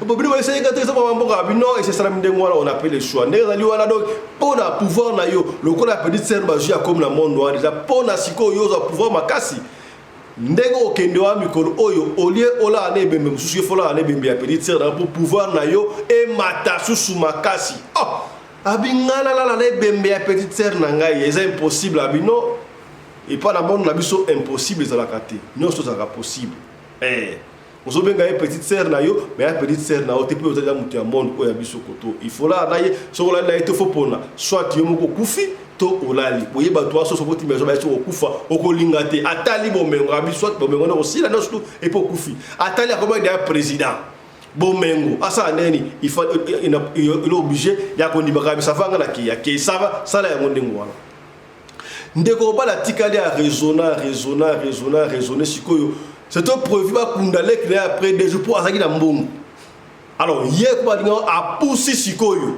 Bino baesayika te, eza mboka bino esesalami ndenge wana, on appelle le choix ndenge ezali wana. Donc mpo na pouvoir na yo lokola petite sœur bazwi akomi na monde wana déjà, mpo na sikoyo yo ozwa pouvoir makasi ndenge okende wa mikolo oyo, olie olala na ebembe mosusu, ye folala na ebembe ya petite sœur na mpo pouvoir na yo emata susu makasi. Oh, abi ngai nalala na ebembe ya petite sœur na ngai, eza impossible. Abi non, epa na monde na biso impossible ezalaka te, nyonso ezalaka possible eh. Ozobenga ye petite sœur na yo, mais ya petite sœur na yo te mpe ozali moto ya monde oyo ya biso koto. Il faut lala na ye. Soki olali na ye te, faut pona soit yo moko okufi to olali boye bato wana soso botimba ezo baye. Soki okufa okolinga te, atali bomengo abi soit bomengo nde kosila nyonso tu epe okufi. Atali akomaki deya président, bomengo asala ndenge nini? Il est obligé ya kondimaka bisa vanga na keya ke sava sala yango ndenge wana. Ndeko mobali atikali araisonne, araisonne, araisonne, araisonne. Sikoyo c'était prévu bakunda leki na ye après 2 jours mpo azalaki na mbongo. Alors ye ko balinga apusi sikoyo,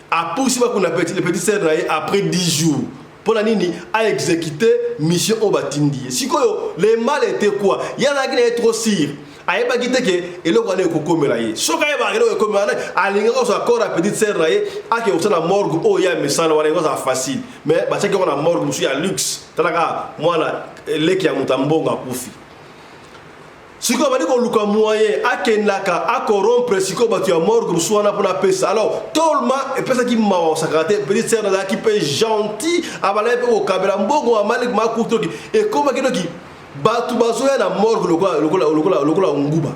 apusi bakunda petit le petit sœur na ye après 10 jours. Mpo na nini? Aexécute mission oyo batindi ye. Sikoyo le mal était quoi? Ye azalaki na ye trop sûr, ayebaki te ke eloko wana ekokomela ye. Soki ayebaka eloko ekomela wana, alingaki kozwa corps ya petite sœur na ye, ake kosala na morgue oyo ye amesana wana, ekozala facile. Mais batiaki yango na morgue mosusu ya luxe. Talaka mwana leki ya moto ya mbongo akufi. Sikoyo abandi koluka moyen akendaka acorrompre sikoyo bato ya morgue mosusu wana mpona apesa. Alors tolma epesaki mawa osakaka te. Petite sœur nazalaki mpe gentil, abandaki mpe kokabela mbongo ya malik makufi. Toki ekomaki noki bato bazoya na morgue lokola, lokola, lokola, lokola nguba.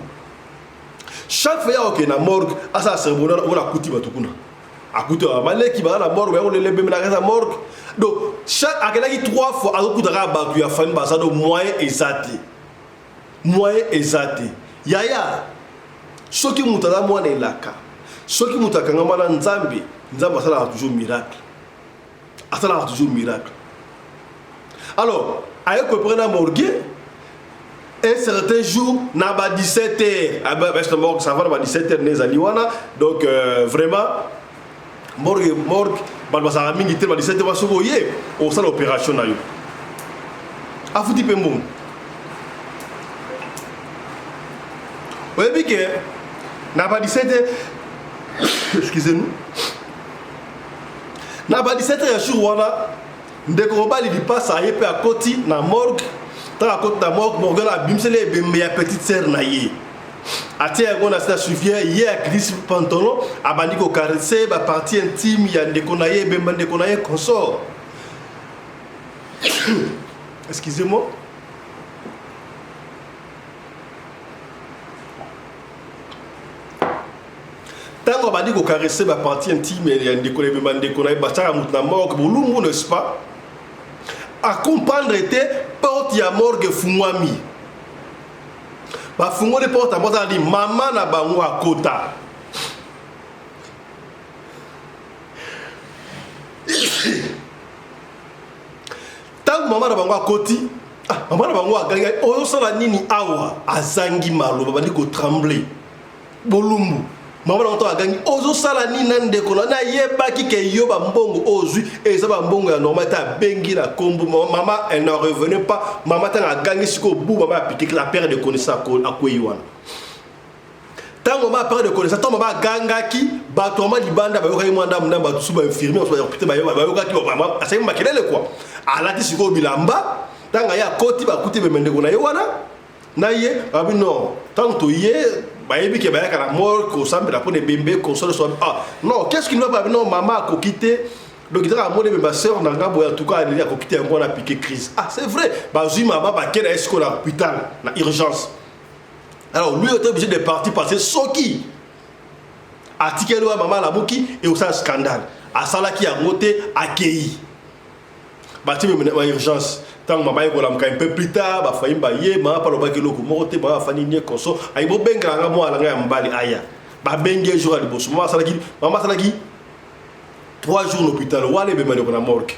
Chaque fois ya okende na morgue asala cérémonie wana, omona akuti bato kuna, akuti baleki baza na morgue, baya kolela ebembe na kati ya morgue. Donc chaque akendaki trois fois, azokuta kaka bato ya famille baza. Donc moyen eza te, moyen eza te. Yaya, soki moto aza mwana elaka, soki moto akangama na Nzambe, Nzambe asalaka toujours miracle, asalaka toujours miracle. Alors Aye ko na morgue un certain jour na ba 17 heures. Ah ben, ben, morgue ça va na ba 17 heures nezali wana. Donc euh, vraiment morgue morgue bato bazalaka mingi te ba 17 heures soki oye osala opération na yo. Afuti mpe mbongo. Oyebi ke na ba 17 heures excusez-nous na ba 17 heures ya jour wana ndeko mobali lipasa aye mpe akoti na morgue. Ntango akoti na morgue, morgue wana abimiseli ebembe ya petite sœur na ye, atie yango na se na souvier ye, aglisse pantalon, abandi kocaresse bapartie intime ya ndeko na ye, ebembe ndeko na ye consort. Excusez-moi. Ntango abandi kocaresse bapartie intime ya ndeko na ebemba ndeko na ye, batiaka moto na morgue bolumbu, n'est-ce pas? Acomprendre te, porte ya morgue efungwami, bafungoli porte ya morgue, azali mama na bango akota. Ntango mama na bango akoti, ah, mama na bango agangi, ozosala nini awa? Azangi maloba, bandi kotremble bolumbu. Mama na bango agangi, ozosala nini na ndeko na? Nayebaki ke yo bambongo oyo ozwi eza bambongo ya normal te. Abengi na kombo mama, elle n'en revenait pas. Mama ntango agangi sikoyo bu, mama apike la perte de connaissance, akwei wana. Ntango mama perte de connaissance, ntango mama agangaki, bato mama libanda bayokaki mwa ndambu ndambu, bato su bainfirmier bato bayokaki, asali makelele kwa alati sikoyo bilamba. Ntango aye akoti, bakuti ebembe ndeko na ye wana na ye. Babi non, ntango toye bayebi ke bayaka na morgue kosambela mpona ebembe console so. Ah non, qu'est-ce qu'il va? Babi non, mama akoki te. Donc ezaka amoni ebembe sœur na nga boye, en tout cas aleli, akoki te, yango wana piqué crise. Ah c'est vrai, bazwi mama, bakei na ye sikoyo na hôpital na urgence. Alors lui était obligé de partir parce que soki atikeli wa mama alamuki ekosala scandale. Asalaki yango te, akei, batie meme na urgence. Ntango mama ye kolamuka un peu plus tard, bafayi baye, mama mpe alobaki eloko moko te. Mama afandi nie konso, ayi bobengaka nga mwana na ngai ya mobali aya. Babengi ye jour ya liboso. Mama asalaki 3 jours na hôpital wana, ebema ndeko na morgue,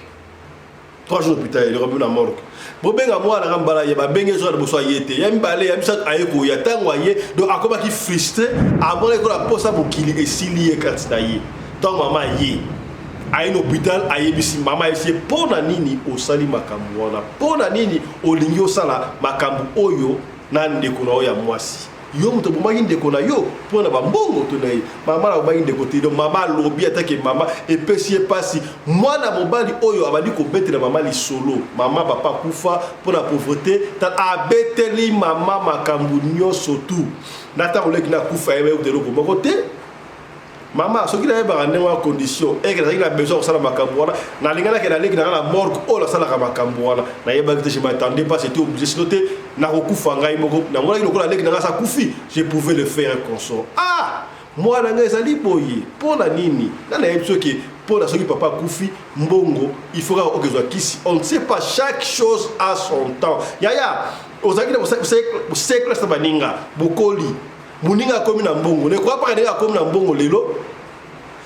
3 jours na hôpital, eloko na morgue. Bobenga mwana nga mbala ye, babenge jour ya liboso, aye te, ya mibale, ya misato aye koya. Ntango aye, donc akomaki frustré, amonaki kola posa mokili esili ye kati na ye. Ntango mama aye, aye na hôpital, ayebisi mama, ayebisi ye mpo na nini osali makambo wana, mpo na nini olingi osala makambo oyo na ndeko na yo ya mwasi. Yo moto obomaki ndeko na yo mpo na bambongo to na ye. Mama nabomaki ndeko te. Donc mama alobi, atake mama epesi ye mpasi. Mwana mobali oyo abandi kobetela mama lisolo, mama papa akufa mpo na pauvreté, abeteli mama makambo nyonso tu na ntango leki nakufa, yeba eloko moko te. Mama, soki nayebaka ndenge wana condition eke nazalaki na besoin kosala makambo wana, nalinganaki naleki nanga na morgue oyo nasalaka makambo wana, nayebaki te, je m'attendais pas, c'était obligé, sinon te nakokufa ngai moko. Namonaki lokola leki nanga asa kufi, je pouvais le faire consort. Ah mwana ngai, ezali boye mpo na nini? Nga nayebi soki mpo na soki papa akufi mbongo, il faut kaka okezwa kisi. On ne sait pas, chaque chose a son temps. Yaya, ozalaki na siècle na baninga, bokoli, moninga akomi na mbongo, nekoya mpaka ndenge akomi na mbongo lelo,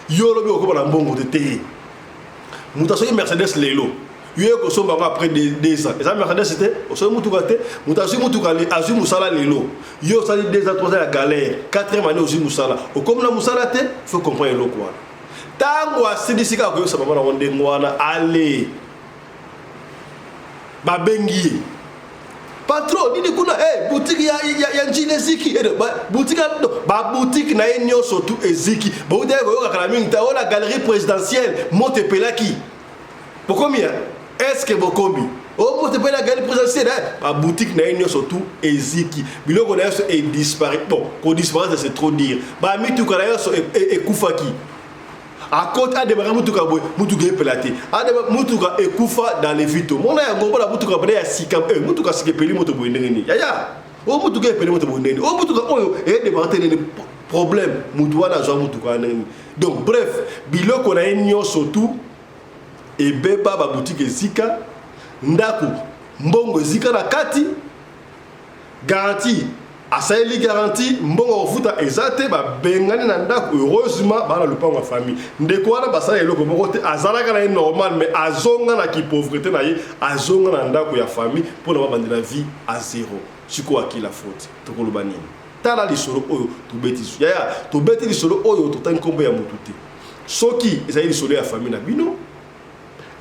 yo olobi okoma na mbongo te. Te, moto asoki Mercedes lelo, yo ye kosomba yango après 2 ans, eza Mercedes te, osoki mutuka te. Moto azwi mutuka, azwi mosala lelo, yo osali 2 ans, 3 ans ya galère, quatrième année ozwi mosala, okomi na mosala te. Faut comprendre eloko wana. Ntango asilisi kaka koyosa mama nango ndenge wana, ale babengi ye, patron nini kuna, hey, boutique ya njili eziki, eh, boutique, baboutique na ye nyonso tu eziki. Bouti koyokaka na mingi te oyo na galerie présidentielle moto epelaki, bokomi est ce que bokomi o moto epeli na galerie présidentielle, baboutique na ye nyonso tu eziki, biloko na nyonso edisparaît. Bon, kodisparaître c'est trop dire, bamituka na nyonso ekufaki. Akoti adémarrer mutuka boye, mutuka epela te, mutuka ekufa dans le vito. Mona yango mpona mutuka pene ya sika, mutuka sika epeli moto boye ndenge nini? Yaya, o mutuka epeli moto boye ndenge nini? O mutuka oyo edémarrer te, ndenge problème mutu wana azwa mutuka wana ndenge nini? Donc bref, biloko na ye nyonso tu ebeba, baboutique ezika, ndako mbongo ezika na kati, garantie. Asaleli garantie, mbongo kofuta eza te, babengani na ndako. Heureusement bana lupango ya famille. Ndeko wana basala eloko moko te, azalaka na ye normal, mais azonga na kipauvreté na ye, azonga na ndako ya famille mpona babandela vie à zéro. Sikoyo akila faute, tokoloba nini? Tala lisolo oyo tobeti, yaya, tobeti lisolo oyo, totangi nkombo ya motu te. Soki ezali lisolo ya famille na bino,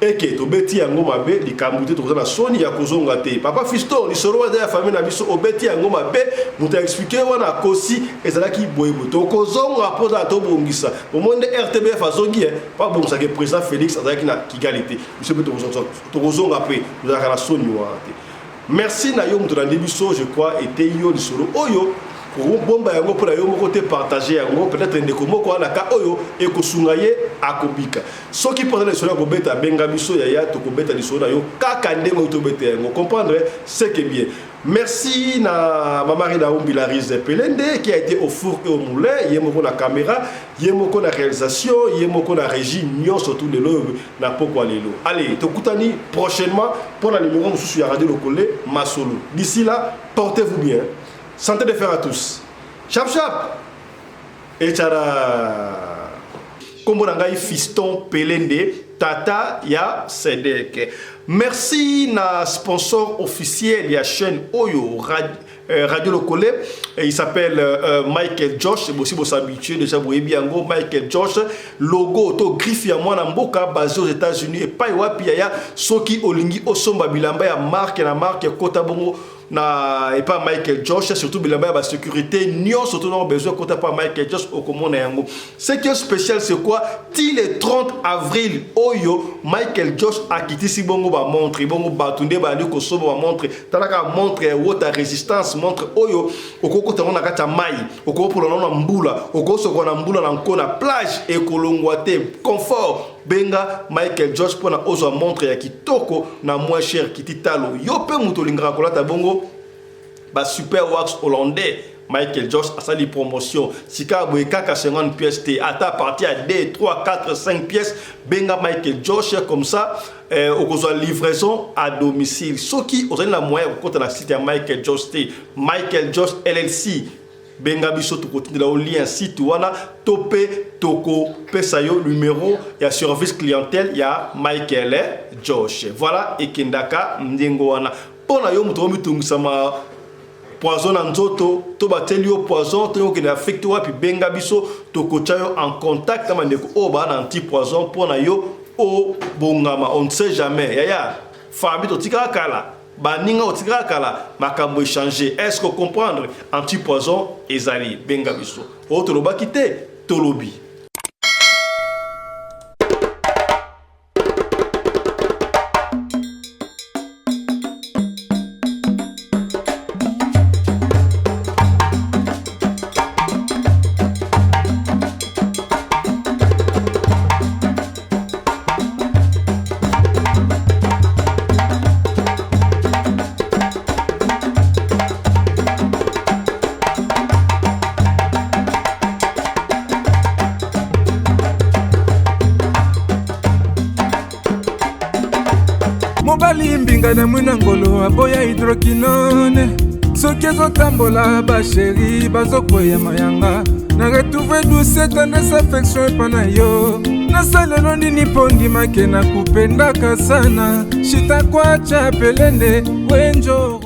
eke tobeti yango mabe, likambo te, tokoza na soni ya kozonga te. Papa Fiston, lisolo wana eza ya famille na biso, obeti yango mabe, moto aexpliquer wana akosi, ezalaki boyeboye, tokozonga mpo ozala tobongisa. Omoni nde RTBF azongi mpo abongisaka. Président Félix azalaki na Kigali te, biso mpe tokozonga mpe tozalaka na soni wana te. Merci na yo moto nandi biso. Je crois ete yo lisolo oyo kobomba yango mpo na yo moko te, partage yango. Peut-être ndeko moko wana ka oyo ekosunga ye, akobika. Soki mpo aza na lisolo ya kobeta, abenga biso, yaya, tokobeta lisolo na yo kaka ndenge oyo tobeta yango. Comprendre, c'est que bien. Merci na Mama Rida Umbilarise Pelende qui a été au four et au moulin, ye moko na caméra, ye moko na réalisation, ye moko na régie, nyonso tout lelo na pokwa lelo. Allez, tokutani prochainement pour la numéro mosusu ya Radio Lokole Masolo. D'ici là, portez-vous bien. Santé de fer à tous. Chap chap. Et tchara. Kombo na ngai Fiston Pelende, tata ya Sedek. Merci na sponsor officiel ya chaîne oyo, Radio Lokole. Il s'appelle Michael Josh. Bosi bos'habitué déjà, boyebi yango. Michael Josh, logo to griffe ya mwana mboka basé aux États-Unis. Epai wapi, yaya, soki olingi osomba bilamba ya marque na marque, kota bongo na epa Michael Josh, surtout bilamba ya basécurité nyonso to na besoin, kota pa Michael Josh, okomona yango. Ce qui est spécial, c'est quoi? Ti le 30 avril oyo, Michael Josh akitisi bongo bamontre. Bongo bato nde bayali kosomba bamontre. Talaka montre ya water résistance, montre oyo okokota yango na kati ya mai, okopola nango na mbula, okosokola na mbula na nko na plage, ekolongwa te. Confort. Benga Michael Josh mpona ozwa montre ya kitoko na moins cher, kiti talo. Yo mpe moto olingaka kolata bongo ba super wax hollandais, Michael Josh asali promotion sika boye, kaka 50 pièces te, ata partir ya 2, 3, 4, 5 pièces, benga Michael Josh. Comme ça okozwa livraison à domicile. Soki ozali na moyen ya kokota na site ya Michael Josh te, Michael Josh LLC, benga biso, tokotindela yo lien site wana to mpe tokopesa yo numéro ya service clientèle ya Michael Josh. Voilà, ekendaka ndenge wana. Mpo na yo moto omitungisama, poison na nzoto to batieli yo poison to okende Afrique to wapi, benga biso, tokotya yo en contact na bandeko oyo baa na anti poison mpo na yo obongama. On ne sait jamais, yaya, famille totikaka kala, baninga otikaka kala, makambo échange. Est ce que comprendre? Anti poison ezali, benga biso. Oyo tolobaki te, tolobi. Mobali mbinga na mwina ngolo aboya hydroquinone. Soki ezotambola, bachéri bazokweya mayanga. Na retrouve douce tendresse affection epa na yo. Nasalelo nini mpo ndimake nakupendaka sana? Shitakwacha Pelende wenjoro.